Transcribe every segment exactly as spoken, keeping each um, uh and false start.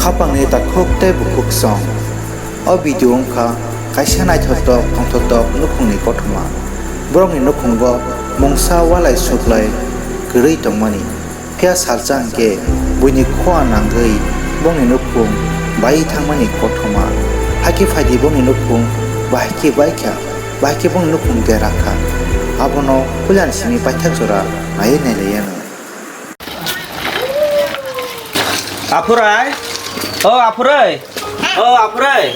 Hapangni takhuk tei bukhuk song. O video wngkha kaisa naithotok tongthotok nukhungni kothoma. Borokni nukhungo mungsa walai suklai kwrwi tongmani. Phiya salsa hwnkhe buini khua nangwi bongni nukhung bai thangmani kothoma. Hakhe phaidi bongni nukhung bahai khe baikha, bahai khe bongni nukhung dera kha. Abono puilani simi paithak jora naiwi nailaianw. Aphurai, o Aphurai, o Aphurai,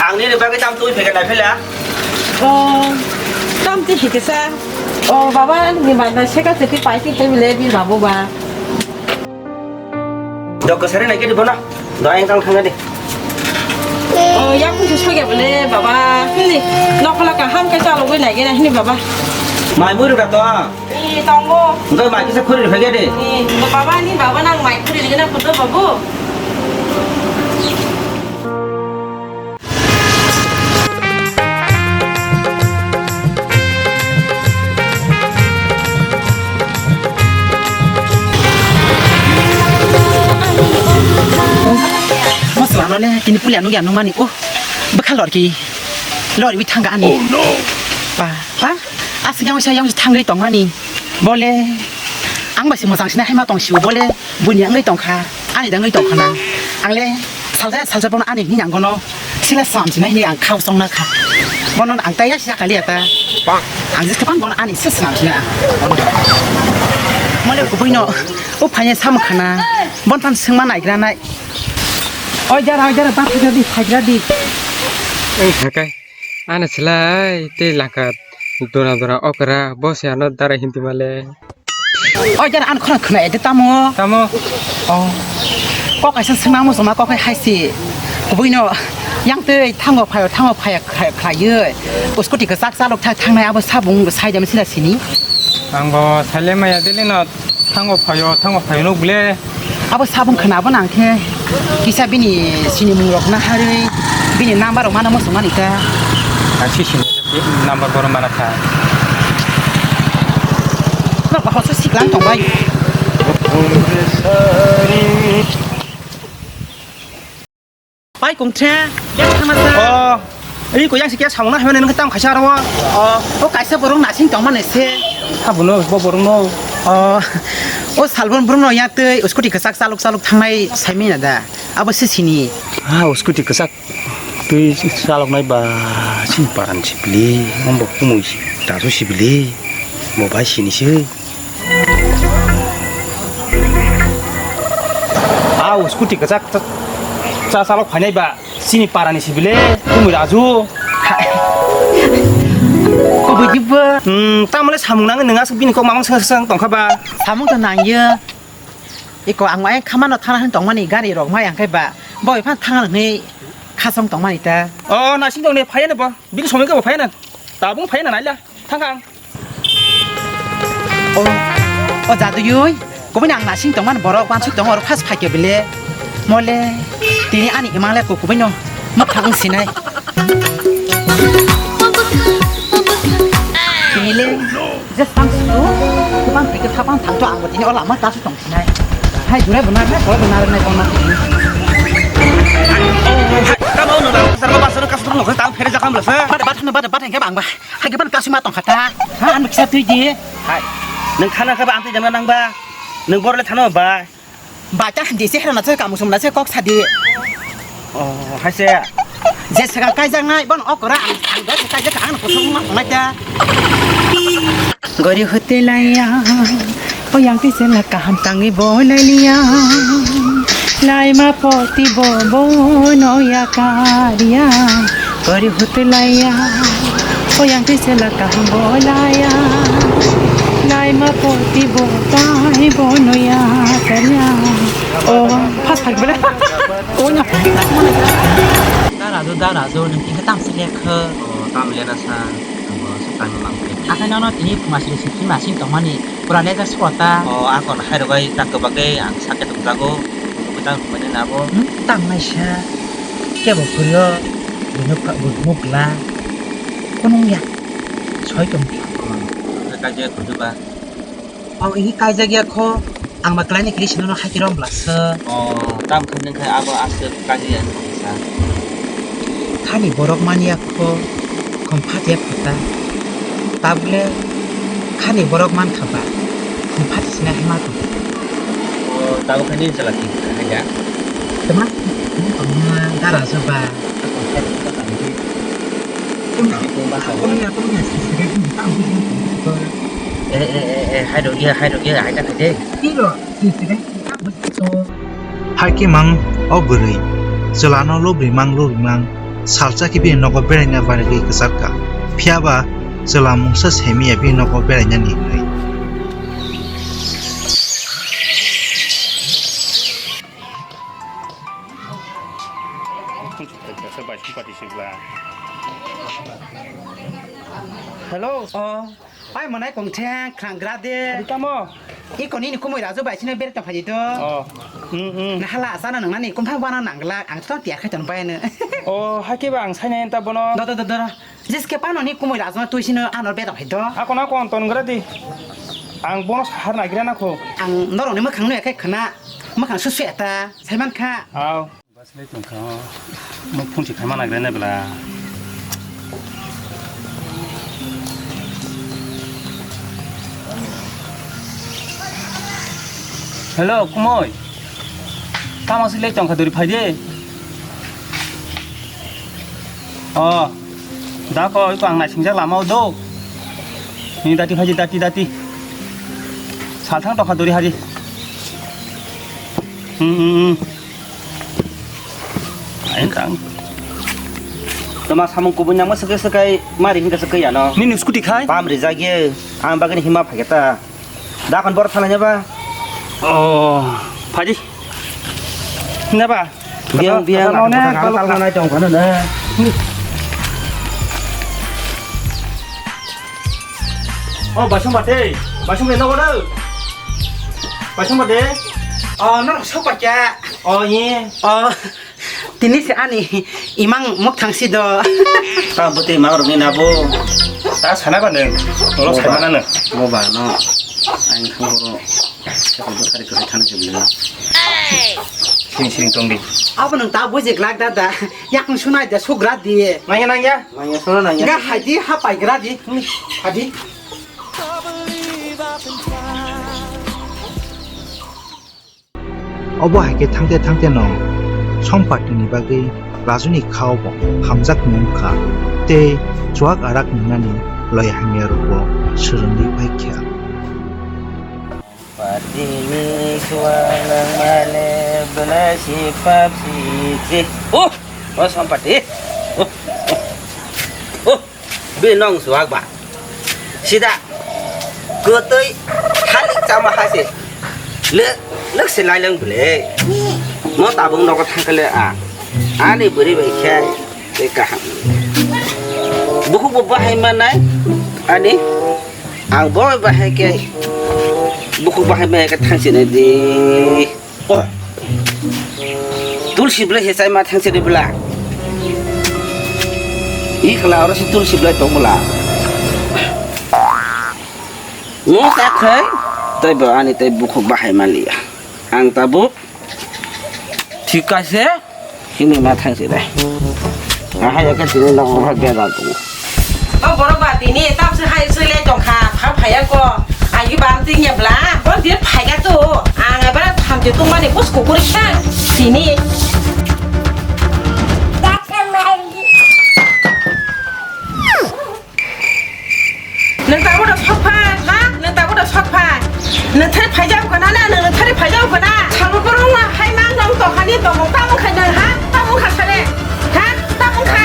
ang nini bagwi tam twi phege nai phela. O, tam twi phege sa. O baba, ni bana seka seti pai twi phai bile bir babu ba. Dok kasari nai kedi bona, do ayang tang thang di. O, yang kusu soge bole baba, hini, nokola kaham ke chalo goi nai gena hini baba. Mai muri da to. Ni tongo. Ngai mai kisa khuri rwphai de. Ni baba ni baba nang mai khuri rigena kudo babu. Masla no le kini pulia nungya nungmani o bwkha lorki lorwi thangga ani. Ba ba. Aswk yang sa yang thangwi tongmani. Bole ang bai se mwchang sina haima tong siu bole buini wngwi tongkha ani da wngwi tongkha na. Ang le salsa salsa bono ani hini ang bono sila sam sina hini ang khao song na kha. Bono ang taya sina kali ata. Ang jis kapan bono ani se slam sina. Mole kubui no o phanya sam khana bon pan sengma naigra nai. Oi jara oi jara ba phagra di phagra di. Ang thakai. Ano selai tei langka dona dona okra bo se ano dara hindi male. Oi jara ano khona khona ede tamo. Tamo. Oh. Kok kaisa sengma mo soma kok hai si. Kubui no yang tei thango phayo thango phaya khlai ye. Scooty kwchak chalok thang thangnai abo sabung sai jami sila sini. Ang bo saile maya dili no. Thango phayo, thango phayo nuk bile. Abo sabung khna abo nang khe kisa bini sinimung rok na harwi bini number rok mano muchung mani ta. Asi sini number boro mana kha. Nok ba hoso siklang tong bai. Pai kung the, ya thangna sa. Oh, ini ko yang sikya samung na hemene nang tam khaisa ro. Oh, o kaisa borok nasing tong mane se. Habuno bo borok no. Oh, o salbon borok no ya tei scooty kwchak chalok chalok thangnai saimina da. Abo se sini. Ah, scooty kwchak tei chalok nai ba sini paran sibili, ombo kumui daso sibili, bo bai sini se. Ah, scooty kwchak cha, cha chalok phainai ba, chini parani sibile, kumui Raju. Kubui dibo. Hmm, tamole samung nang nang asuk bini kok mamang sang sang tongkha ba. Samung to nang ye. Iko ang mai khamano thana hin tongmani gari rok mai ang khai ba. Boi phan thang ni khasong tongmani ta. Oh, nasing tong ne phaya ne ba. Bini somoi ka ba phaya na. Tabung phaya na naila. Thang kang. O, o jaduyui, kubui nang nasing tongmani borok wansuk tongo oro phas phaikhe bile. Mole, tini ani imang le kubui no mwkhang sinai. Tini le, je sang su, kubang thike thapang thangto ang bo tini o lama kasu tong sinai. Hai, jurai bo narnai, koi bo narnai, koi ma. Tamo no, sar ba sar ka sar no, tang phere jakam la sa. Bada, bada, bada, bada, hingke bang ba. Hai, khe ban kasima tong kha ta. Ha, ano kisa twi di. Hai. Nwng thana kha ba, ang twi jama nang ba. Nwng bor le thano ba. Ba ta hindi se hera na se kamu sum na se kok sa di. Oh, hai se. Je sega kai jang nai, bon okora ang, ang do se kai jang ang kusung ma nai ta. Gori hote laiya, o yang ti se la kaham tangi bo lai liya. Lai ma poti bo bo no ya kariya. Gori hote laiya, o yang twi se la kaham bo laiya. Lai ma poti bo tai bo no ya kariya. O, phas phai bele. Ko nya. Dara do, dara do, nung tingka tam se lekha. O, tam lena sa. Ang bo sa tang mang. Akai nono tini phuma siri siki masing tongmani. Pura leja sukota. O, akon hai rogai tak kebak de ang sakhe tongjago. Bwtang rwmani nabo. Hmm, tang naisa. Kebo phuru o. Buino ka-, buino mukla. Kunung ya. Soi tong di. Kaijak kudu ba. O, ini kaijak ya kho. Ang ba klaini kiri sino no hai kiri rom blasa. O, tam khe nang khai abo aswk kaji ya sa. Khani borok mani ya kho, khum phat ya kho ta. Tabule khani borok man kha ba, khum phat sina hai ma tong. O, tabo khe ni chala ki khai ya. Tama, tama gara sa ba. Eh, eh, eh, eh, hai dok ya, hai dok ya, hai ta khai de. Hai khe mang o bwrwi chwlano lobri mang lobri mang salsa khe bini nogo beraina barigwi kwchar kha. Phiya ba chwla mungsa semiya bini nogo berainani hwnwi. Hello. Oh. Ai, mwnai kongtheng khwrang gra de. Adi tamo? Iko nini kumui raju bai sino beri tong phai di to. Oh. Mm, mm. Na hala asana nang nani kumthang bana nang glak, ang to tiya khai ton bai no. Oh, hake ba ang sai nai ta bono. Do, do, do, do. Jis ke pano ni kumui raju tui sino ano beri tong phai do. Ako na kon ton gra di. Ang bono sahar na gira na kho. Ang norok ni mwkhang no ekai khna. Mwkhang su su eta. Sai man kha. Au. Bas le tong kha, mo phone se khaima nagra ne bla. Hello, kumoi. Tamo se le tong kha duri phai de. Oh. Da ko, iko ang naisingjak lama o do. Ni dati phaji, dati, dati. Salthang tokha dori hari. Hmm, hmm, hmm. Ain kang. Toma samung kubun yang ma sekai sekai mari hingga sekai ya no. Nini scooty khai? Bam rijak ye. Ang bagini hima phageta. Dakon bor thalanya ba. Oh, phaji. Hinda ba. Biang, biang, Kata none, kata kalo none, tong kano na. Oh, basung bate. Basung bate nogo da. Basung bate. Oh, no sok pakya. Oh, ye. Oh. Tini se ani imang mok thangsi do. Ta bwtwi imang rokni na bo. Ta sana ba nang. Tolo sai mana nang. Mo ba no. Ang thang ro. Chakal bwkhari kwrwi thana se bwlwi. Sing sing tong di. Abo nang ta bujik lak da da. Yakung sunai da sugra di. Nangya nangya. Nangya suna nangya. Ga hai di ha pai gra di. Hadi. Obo hai khe thangte thangte no Sompatini bagwi Rajuni khao bo hamjakmung wngkha tei chuak arak nungnani loi hamya rokbo swrwngwi phaikha. Patini chuak nangmale belai si pap si si. Oh, oh Sompati. Oh, oh, oh. Bini nong suak ba. Sida. Kwtwi thalik chama ha se. Le, lek se laileng bwle. Mo tabuk nogo thangkhe le a. Ani bwrwi bai khe tei kaham. Bukhuk bo bahai manai. Ani. Ang bo bahai khe. Bukhuk bahai manai khe thangsinai di. Oh. Tulsi belai se chaima thangse de bela. I khala oro si tulsi belai tong bela. Mo ta khai, tai ba ani tai bukhuk bahai maliya. Ang tabuk thik kaise, hini ma thangse de. Aha ya ka tini nok bha beda tu. O borok ba tini tamse hai sui le tong kha, pha phaya ko. Agi bam ting ya bla, bo dir phai ga tu. Ang ba tham je tung mani pus kukur kha. Tini. Nang tabu da sok pha, ha? Nang tabu da sok pha. Nang thari phai jau kana na, nang thari phai jau kana. Sabu borok ma hai mang nang to hani to mo tamung khai nang ha? Tamung kha sare. Ha? Tamung kha.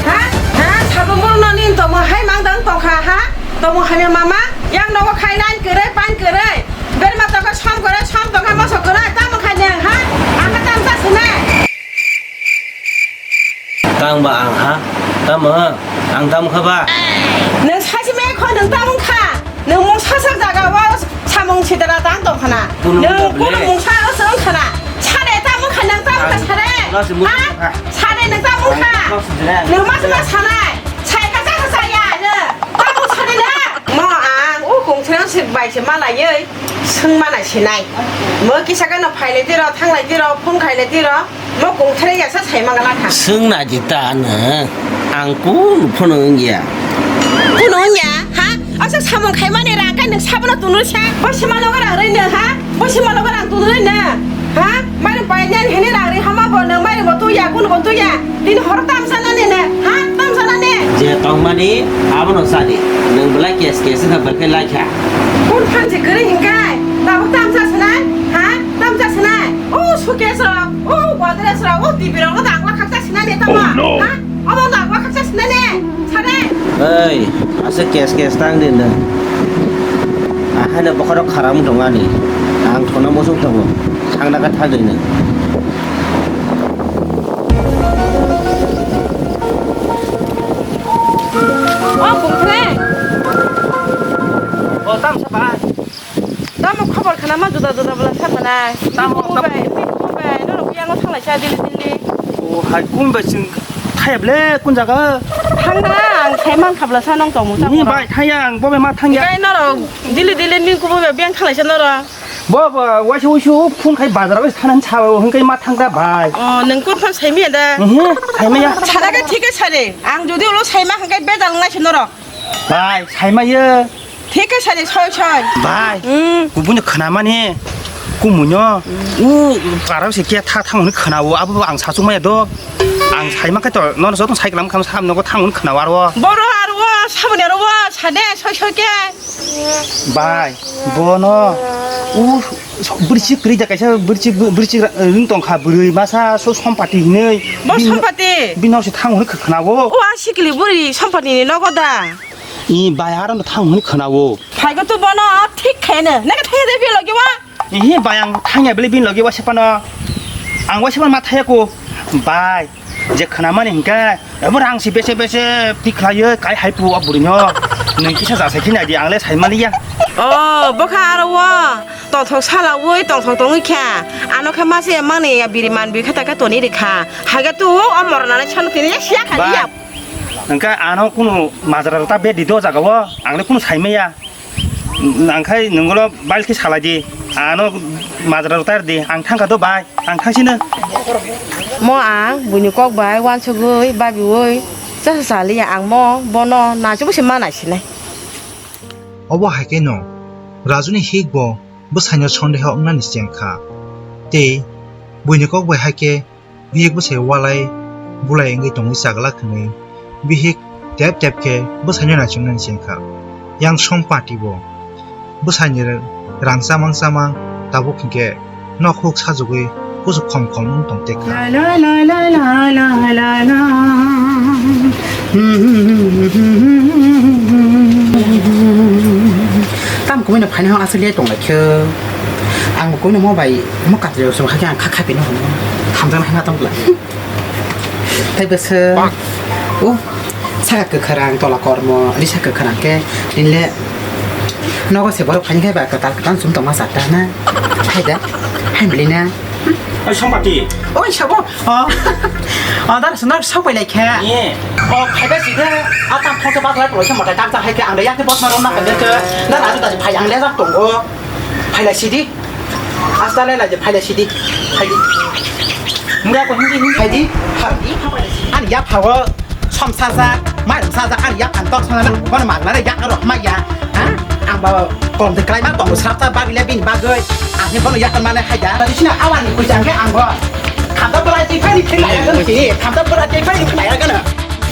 Ha? Ha? Sabu borok no ni to mo hai mang dang to kha ha? Tomo hamya mama, yang nogo khai nine kwrwi, pan kwrwi. Berma toka som kwrwi, som toka moso kwrwi. Tamo khai nang ha? Ang kha tam ta swnai. Tang ba ang ha? Tamo ha? Ang tamo kha ba? Nwng sachi me kho nwng tamo kha. Nwng mungsa sak jaga o samung sitara tang tong khana. Nwng kunu mungsa o song khana. Sare tamo kha nwng tamo kha sare. Ha? Sare nwng tamo kha. Nwng mas mas sanai. Sai ka sa sa ya ne. Tamo sani na. Mo ang u kung thang Sik bai se malaiwi swng mana sinai. Mo kisa gano phailai tiro, thanglai tiro, phone khailai tiro. Mo kung thre ya sa sai mangala kha. Swng na di ta ano. Ang kunu phone wngya. Kunu wngya, ha? Asa samung khaimani rang kai nwng sabono tunur sa. Bo sima logo rang rwi nwng, ha? Bo sima logo rang tunur rwi nwng, ha? Mairum pai nyan hini rang rwi hama bo nwng mairum bo tuya, kunu bo tuya. Tini hor tamsa nani ne, ha? Tamsa nani. Je tongmani abono sadi. Nwng belai kes kes kha belai laikha. Kun phan je kwrwi hinkai. Tabuk tamsa sinai, ha? Tamsa sinai. O suitcase rok, o Godrej rok, o T V rok no dagwa khaksa sinani tamo. Oh, no. Ha? Omo dagwa khaksa sinani. Sare. Ei, asa kes kes tang di nwng. Ahai na bokhorok kharam tong ani. Ang thona mosok tongo. Thangna kha thang di nwng. O bumthre. O tamsa ba. Tamo khobor khana ma juda juda bwla sa manai. Tamo, tamo. Bai, bai, norok yang thanglai sa dili dili. O hai kun bai chwng thaya ble kun jaga. Thangna ang sai man khabla sa nong tongmu sa. Ni bai thaya ang bobe ma thangya. Kai norok dili dili ni kubo be beng thanglai sa norok. Bo bo waisa waisa phone khai bazar bai thanan sa hwn kai ma thangda bai. O nang kun phan sai miya da. Mhm, sai miya. Sara ga thik sare. Ang jodi ulo sai ma khai bejal ngai sa norok. Bai, sai ma ye. Thik khe sani soi soi. Bai. Hmm. Kubuni khwnamani. Kumuino. Hmm. U parao se khe tha thang hwnwi khwnao. Abo ang sachuk maya do. Ang saima khe to nono joto cycle am kham sam nogo thang hwnwi khwnao aro. Boro aro saboni aro sade soi soi khe. Bai. Bono. U bwrwi kwrwi da kaisa bwrwi bwrwi ring tong kha bwrwi masa so Sompati hinwi. Bo Sompati. Bino se thang hwnwi khwnao. O a sikili bwrwi Sompati ni nogo da. I bai aro no thang hwnwi khwnao. Phaigo to bono thik khaino. Nang thaya de bini logi wa. Ihi bai ang thangya bele bini logi wa sepano. Ang wa sepano ma thaya ko. Bai je khwnamani hinkhe ebo rang si bese bese tikhlaiyo kai hai pu o bwrwino. Nwng kisa jasai khe nai di ang le sai maliya. O bokha aro wo tongthok salawi tongthok tongwi kha. Ano khe mase mangni ya biri manbi kha ta khe toni rikha. Haga tu o morona le chano tini ya siya kha ya. Hwnkhe ano kunu majra rok ta bedi do jaga o, ang le kunu sai maya. Nangkhai nwng ulo bail khe salai di, ano majra rok ta rw di, ang thang kha do bai, ang thang sino. Mo ang buini kok bai uansugwi babiwi chasa saliya, ang mo bono naisugwi se ma naisinai. Obo hai khe no Rajuni hik bo bwsaino sondeho wngnani cheng kha, tei buini kok bai hai khe Bihik bwsai walai bulai wngwi tongwi chaglak hwnwi bihik tep tep khe bwsaino naichomnani chengkha. Yang Sompati bo bwsaini rang chamang chamang tabuk hinkhe nok huk sajagwi kuchuk khom khom wng tong tekha. Tam kumui no phaino aswk le tong lai khe. Ang bo kuino mo bai mo katri rok song kha khe ang kha kha pino hwnwi thamjaknai hwnna tong bwla. Tei bwswk o saka kwkhwrang tola kormo risa kwkhwrang khe nini le nogo se borok phaini khe ba kwtal kwtal chum tongma sa ta na. Hai da hai mili na. Oi Sompati. Oi sabo. O. O dar sunar sok pai lai khe. Ye. O phai ba si khe a tam phai khe bak lai polo khe motai tak jak hai khe ang da yak khe bot ma rok na khe khe. Dar aju da phai ang le jak tongo. Phai lai si di. Asta lai lai je phai lai si di. Phai di. Mura ko hindi hindi. Phai di. Phai di. Ani ya phawo. Som sajak, mairum sajak, ani yak ang tok sana na, kono magna re yak aro ma ya, ha? Ang ba kom de klai ma tong srap ta bag le bini bagoi, ang ni bono yak mane hai da. Tadi sina awan ni kujang ke ang bo. Khamta bora ti phai ni phai ya kan ki, khamta bora ti phai ni phai ya kan.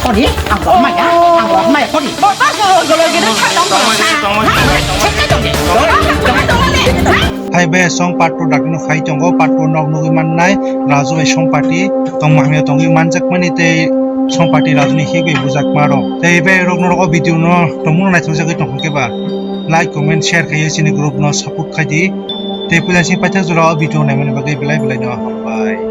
Koni, ang bo ma ya, ang bo ma ya koni. Bo ta go go lo ge na tha tong. Tong ma, tong ma. Ha? Chek ka tong. Tong ma, tong ma. Hai be song part two dakno khai tongo, part two nok nugwi mannai Raju bai Sompati tongma hamya tongwi manjakmani tei Sompati Rajuni hik bai bujakma rok. Tei be rok norok o video no tongmung naithok jagwi tongkha khe ba like, comment, share khaiwi chini group no support khai di. Tei puila sini paithak jora o video naimani bagwi belai belai no hambai.